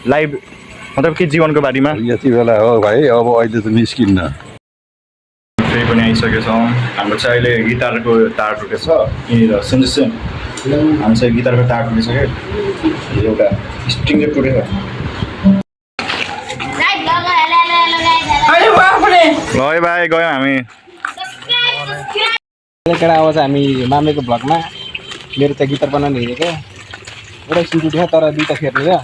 Live मतलब के जीवनको बारेमा यति बेला हो भाइ अब अहिले त निस्किन्न फेरि पनि आइसकेको छौँ हाम्रो चाहिँ अहिले गिटारको तार टुटेको छ यहाँनिर सेन्सेसन हाम्रो चाहिँ गिटारको तार टुटिसक्यो एउटा स्ट्रिङ चाहिँ टुटेको ल है भाइ गयौँ हामी केटा आउँछ हामी मामेको भ्लगमा मेरो त गिटार बनाउनु हेरेको एउटा एकछिन टुट्यो तर दुईवटा फेर्ने क्या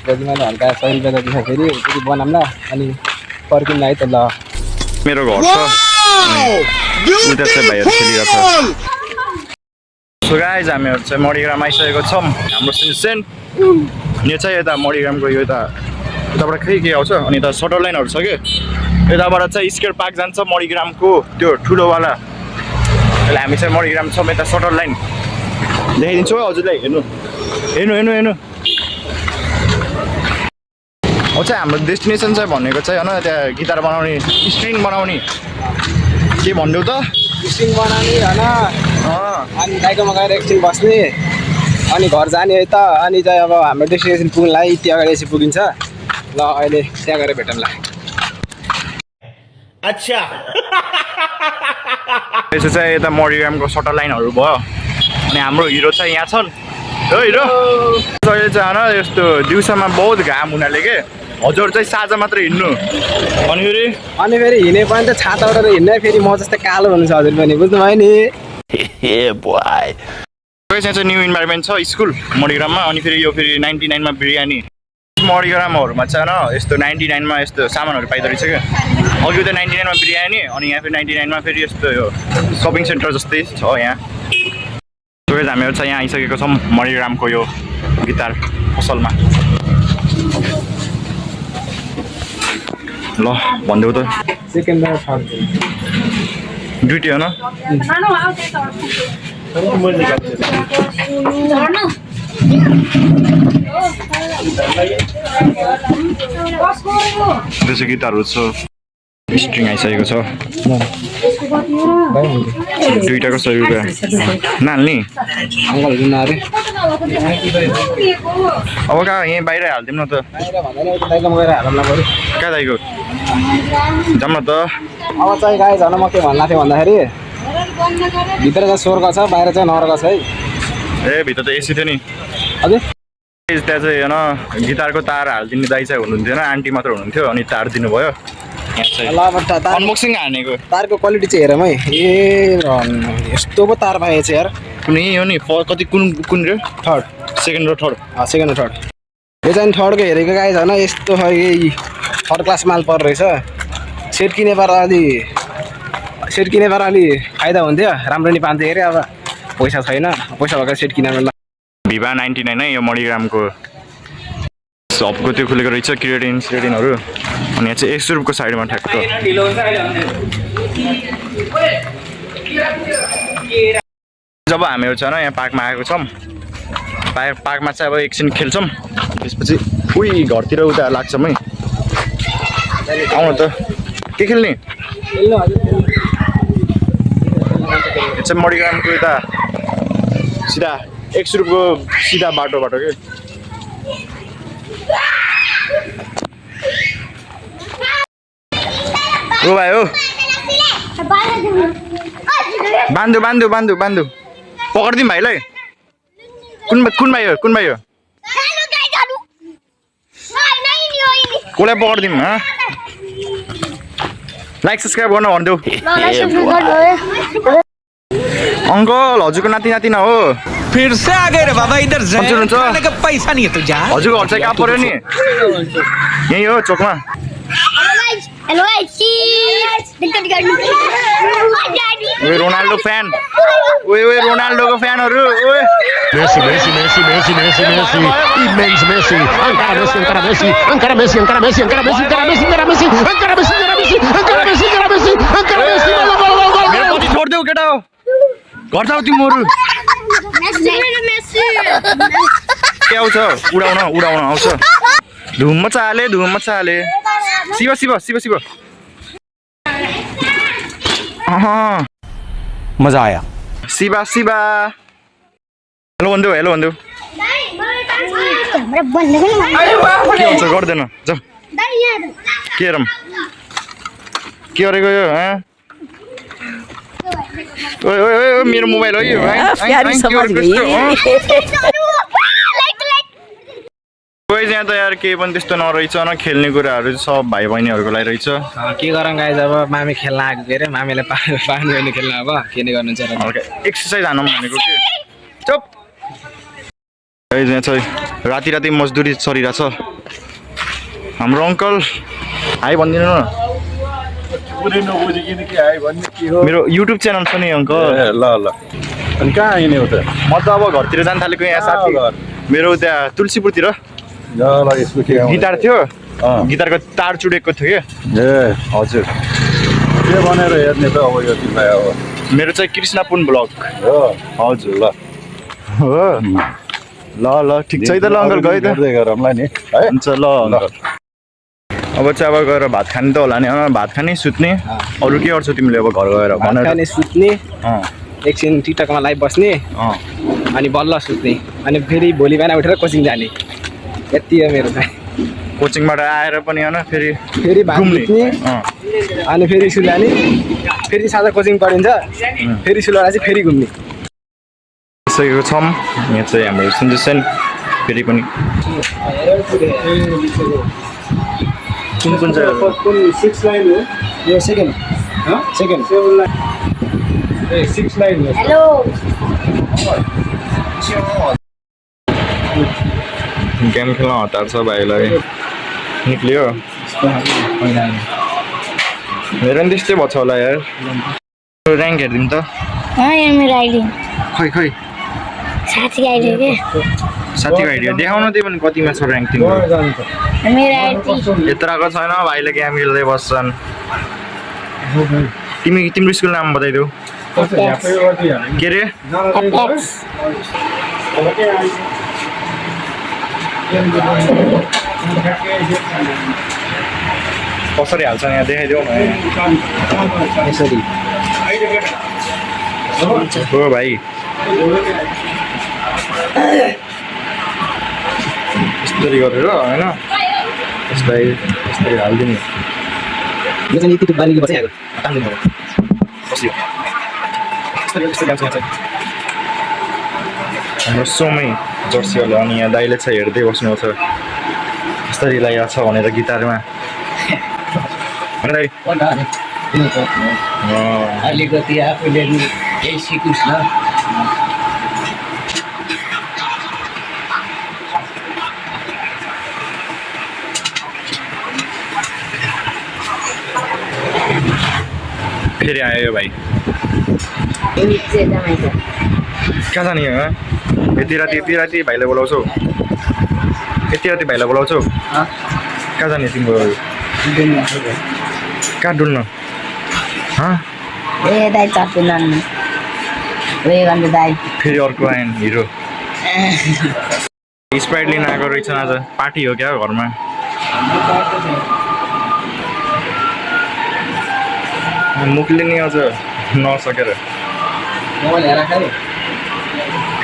जति मैले हल्का शरीर बेला दिन्छ फेरि त्यति बनाउँला अनि फर्किँदा है त ल मेरो घर छ उता चाहिँ भाइहरू खेलिरहेको छ सो गाइज हामीहरू चाहिँ मणिग्राम आइसकेको छौँ हाम्रो सेन्ट यो चाहिँ यता मणिग्रामको यो यताबाट के आउँछ अनि यता सटर लाइनहरू छ कि यताबाट चाहिँ स्केयर पार्क जान्छ मणिग्रामको त्यो ठुलोवाला अहिले हामी चाहिँ मणिग्राम छौँ यता सटर लाइन देखाइदिन्छु हजुरलाई हेर्नु हेर्नु हेर्नु हेर्नु हो चाहिँ हाम्रो डेस्टिनेसन चाहिँ भनेको चाहिँ होइन त्यहाँ गिटार बनाउने स्ट्रिङ बनाउने के भन्नु त स्ट्रिङ बनाउने होइन अनि बाइकमा गएर एकछिन बस्ने अनि घर जाने है त अनि चाहिँ अब हाम्रो डेस्टिनेसन पुग्नलाई त्यहाँ गएर यसरी पुगिन्छ ल अहिले त्यहाँ गएर भेटौँला अच्छा यसो चाहिँ यता मणिग्रामको सटर लाइनहरू भयो अनि हाम्रो हिरो चाहिँ यहाँ छन् हो हिरो अहिले चाहिँ होइन यस्तो दिउँसोमा बहुत घाम हुनाले के हजुर चाहिँ साँझ मात्र हिँड्नु अनि फेरि हिँडे पनि त छाता उठाएर हिँड्ने फेरि म जस्तै कालो हुनुहुन्छ हजुर पनि बुझ्नुभयो नि यहाँ चाहिँ न्यू इन्भाइरोमेन्ट छ स्कुल मणिग्राममा अनि फेरि यो फेरि 99मा बिरयानी मणिग्रामहरूमा चाहिँ होइन यस्तो 99मा यस्तो सामानहरू पाइदो रहेछ क्या अघि त 99मा बिरयानी अनि यहाँ फेरि 99मा फेरि यस्तो यो सपिङ सेन्टर जस्तै छ यहाँ हामीहरू चाहिँ यहाँ आइसकेको छौँ मणिग्रामको यो गिटार पसलमा ल भनिदेऊ त सेकेन्ड र थर्ड दुइटै हो न त्यसो गिटारहरू छ स्ट्रिङ आइसकेको छ दुइटाको 100 रुपियाँ नाल्ने अब कहाँ यहीँ बाहिर हालिदिउँ न त कहाँ दाइको जाऊँ न त अब चाहिँ गाई झन् म के भन्नु थिएँ भन्दाखेरि भित्र चाहिँ स्वर्ग छ बाहिर चाहिँ नर्क छ है ए भित्र त एसी थियो नि हजुर त्यहाँ चाहिँ होइन गिटारको तार हालिदिने दाइ चाहिँ हुनुहुन्थेन आन्टी मात्र हुनुहुन्थ्यो अनि तार दिनुभयो अनबक्सिङ हानेको तारको क्वालिटी चाहिँ हेरौँ है ए यस्तो पो तार पाएछ यार कुन हो नि कति कुन कुन रे थर्ड सेकेन्ड र थर्ड सेकेन्ड र थर्ड यो चाहिँ थर्डको हेरेको गाई झन् यस्तो यही थर्ड क्लास माल पर्दो रहेछ सेट किने पारा अलि फाइदा हुन्थ्यो राम्रो नि पाउँथ्यो अरे अब पैसा छैन पैसा भएको सेट किनेर ल भिभा 99 है यो मणिग्रामको सबको त्यो खुलेको रहेछ क्रिएटिनहरू अनि यहाँ चाहिँ 100 रुपियाँको साइडमा ठ्याक्क जब हामीहरू छ न यहाँ पार्कमा आएको छौँ पार्कमा चाहिँ अब एकछिन खेल्छौँ त्यसपछि उही घरतिर उता लाग्छौँ है आउनु त के खेल्ने यो चाहिँ मणिग्रामको यता सिधा 100 रुपियाँको सिधा बाटोबाट के ओ भाइ हो बान्धु पकडिदिउँ भाइलाई कुन भाइ हो कसलाई पकडिदिउँ लाइक सब्सक्राइब गर्न भनिदेऊ अंकल हजुरको नाति न हो फिर से आ गए रे बाबा इधर जाने का पैसा नहीं है तो जा हजुरको घर चाहिँ कहाँ पर्यो नि यही हो चोकमा हेलो गाइस ओए रोनाल्डो फ्यान ओए रोनाल्डोको फ्यानहरु ओए Messi, immens Messi, encara Messi. मेरो पछि छोड्देऊ केटा हो घर जाऊ तिमीहरु मेसी के आउँछ उडाउन आउँछ धुम मचाले शिव मजा आया शिवा हेलो बन्धु Camera बन्द गर्नु के हुन्छ गर्दैन जाऊ के रम के गरेको यो ओए ओए ओए मेरो मोबाइल हो यो प्यारी समझ गई कोही यहाँ त यार केही पनि त्यस्तो नरहेछ न खेल्ने कुराहरू सब भाइ बहिनीहरूको लागि रहेछ के गरौँ गाइज अब मामी खेल्न आएको के अरे मामीले पानी गर्ने खेल्न अब के नै गर्नुहुन्छ र हल्का एक्सर्साइज हानौँ भनेको के चुप गाइज यहाँ चाहिँ राति राति मजदुरी चलिरहेछ हाम्रो अङ्कल हाई भनिदिनु न मेरो युट्युब च्यानल छ नि अङ्कल ल ल अनि कहाँ हिँड्ने हो त म त अब घरतिर जान थालेको यहाँ साथी मेरो त्यहाँ तुलसीपुरतिर ल यसको के गिटार थियो गिटारको तार चुडेको थियो ए हजुर के भनेर हेर्ने त अब यो तिमीलाई अब मेरो चाहिँ कृष्ण पुन ब्लग हो हजुर ल हो ल ल ठिक छ है त ल अङ्कल गयो त गर्दै गरौँला नि है हुन्छ ल अङ्कल अब चाहिँ अब गएर भात खाने त होला नि भात खाने सुत्ने अरू के गर्छौ तिमीले अब घर गएर भात खाने सुत्ने अँ एकछिन टिकटकमा लाइभ बस्ने अँ अनि बल्ल सुत्ने अनि फेरि भोलि बिहान उठेर कोचिङ जाने यति हो मेरो चाहिँ कोचिङबाट आएर पनि होइन फेरि फेरि भात घुम्ने सुत्ने अनि फेरि स्कुल जाने फेरि साँझ कोचिङ पढिन्छ फेरि स्कुल चाहिँ फेरि घुम्ने सकेको छौँ यहाँ चाहिँ हाम्रो सन्जेसन फेरि पनि कुन कुन चाहिँ कुन 6 लाइन हो यो सेकेन्ड सेकेन्ड 6 लाइन हो हेलो गेम खेल्न हतार छ भाइलाई निक्लियो मेरो पनि त्यस्तै भएको छ होला यार ऱ्याङ्क हेरिदिउँ त यहाँ मेरो आइडी खै खै साथीको आइडी के साथीको आइडिया देखाउन त्यही पनि कतिमा छ ऱ्याङ्क तिम्रो मेरो आइडी यत्रको छैन भाइले गेम खेल्दै बस्छन् तिम्रो स्कुल नाम बताइदेऊ के अरे एपेक्स कसरी हाल्छ यहाँ देखाइदेऊ न यसरी हो भाइ यस्तरी गरेर होइन यसलाई यस्तरी हालिदिनु यो चाहिँ यति बालीले बसिरहेको तान्दिनु अब बस्यो हाम्रो सोमै जर्सीवाला अनि यहाँ दाइले चाहिँ हेर्दै बस्नुहुन्छ यस्तरी लगाएको छ भनेर गिटारमा दाइ अलिकति आफूले यही सिकोस् न फेरि आयो यो भाइ कहाँ जाने यहाँ यति राति भाइलाई बोलाउँछौ यति राति भाइलाई बोलाउँछौ कहाँ जाने तिम्रो कहाँ डुल्न ए दाइ चट्टु नान्नु उयो गर्नु दाइ फेरि अर्को आएन हिरो स्प्राइट लिन आएको रहेछ आज पार्टी हो क्या घरमा मुखले नि अझ नसकेर मोबाइल हेर खालि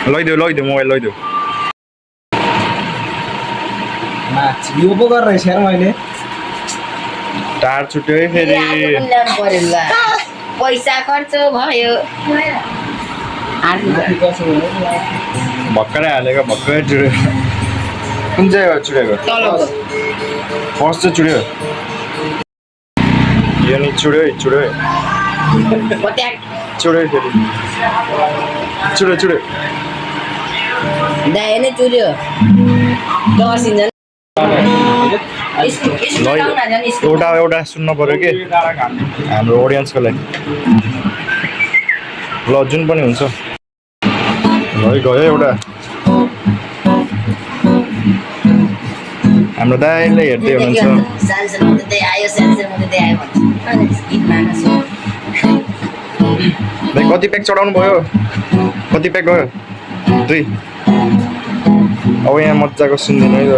लैदेऊ मोबाइल लैदेऊ यो पो गरेर रहेछ यार मैले टाढ छुट्यो है फेरि ल्याउनु पर्यो ल पैसा खर्च भयो भर्खरै हालेको भर्खरै चुड्यो कुन चाहिँ हो चुडेको फर्स्ट चाहिँ चुड्यो यो नि चुड्यो फेरि चुड्यो दाइ नै चुर्यो दर्सिन्छ एउटा सुन्न पर्यो कि हाम्रो अडियन्सको लागि ल जुन पनि हुन्छ गयो एउटा हाम्रो दाइले हेर्दै हुनुहुन्छ भाइ कति प्याक चढाउनु भयो कति प्याक गयो 2 अब यहाँ मजाको सुन्दिनु है त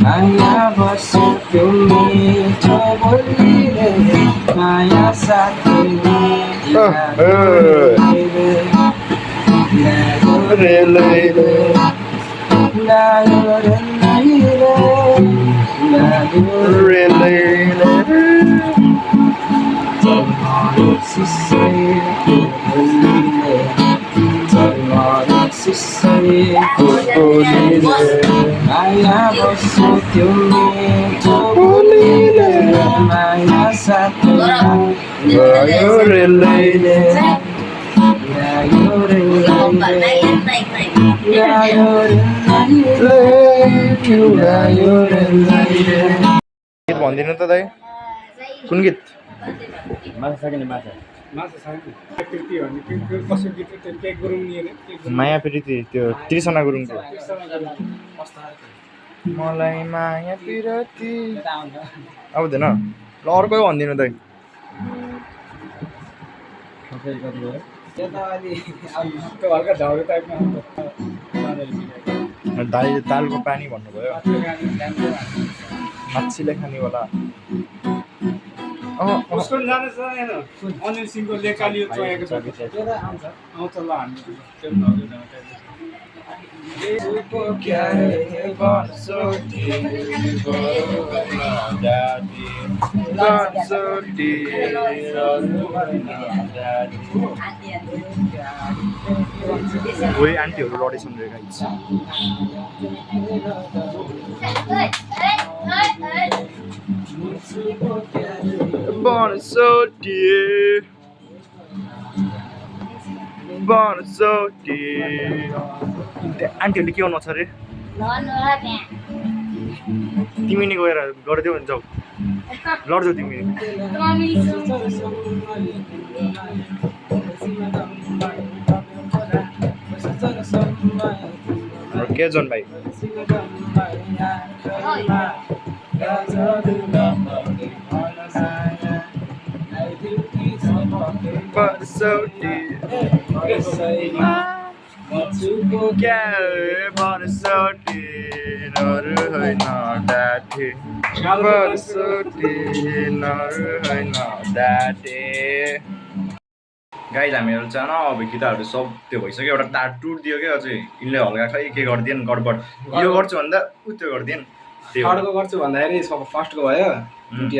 माया बस्यो त्यो मिठो बोलीले माया साथै माया बस्यो त्यो मिठो बोलीले माया साथै भयो रेलैले गीत भनिदिनु त दाइ कुन गीत माया प्रीति त्यो त्रिसना गुरुङको मलाई माया प्रीति आउँदैन ल अर्कै भनिदिनु दाइ दालको पानी भन्नुभयो माछीले खानेवाला अनिल सिंहको लेकालियो चोएको छ आउँछ ल हामी ओइ आन्टीहरू लडेछन् रे गाइस आन्टीहरूले के गर्नु छ अरे तिमी नि गएर गरिदेऊ भने जाऊ लड्छौ तिमी के जोन भाइ गाइज हामीहरू चाहिँ अब गीताहरू सब त्यो भइसक्यो एउटा तार टुटिदियो क्या अझै यिनले हल्का खै के गरिदिएन गडबड यो गर्छु भन्दा उ त्यो गरिदिएन थर्डको गर्छु भन्दाखेरि सब फर्स्टको भयो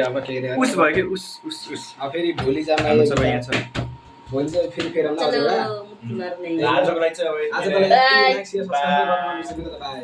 अब के अरे उस भयो कि उस अब फेरि भोलि जान सबै यहाँ छ भोलि चाहिँ फेरि फेरौँ न आजको लागि चाहिँ अब आजको लागि लाइक शेयर सब्स्क्राइब गर्न नबिर्सनु त बाइ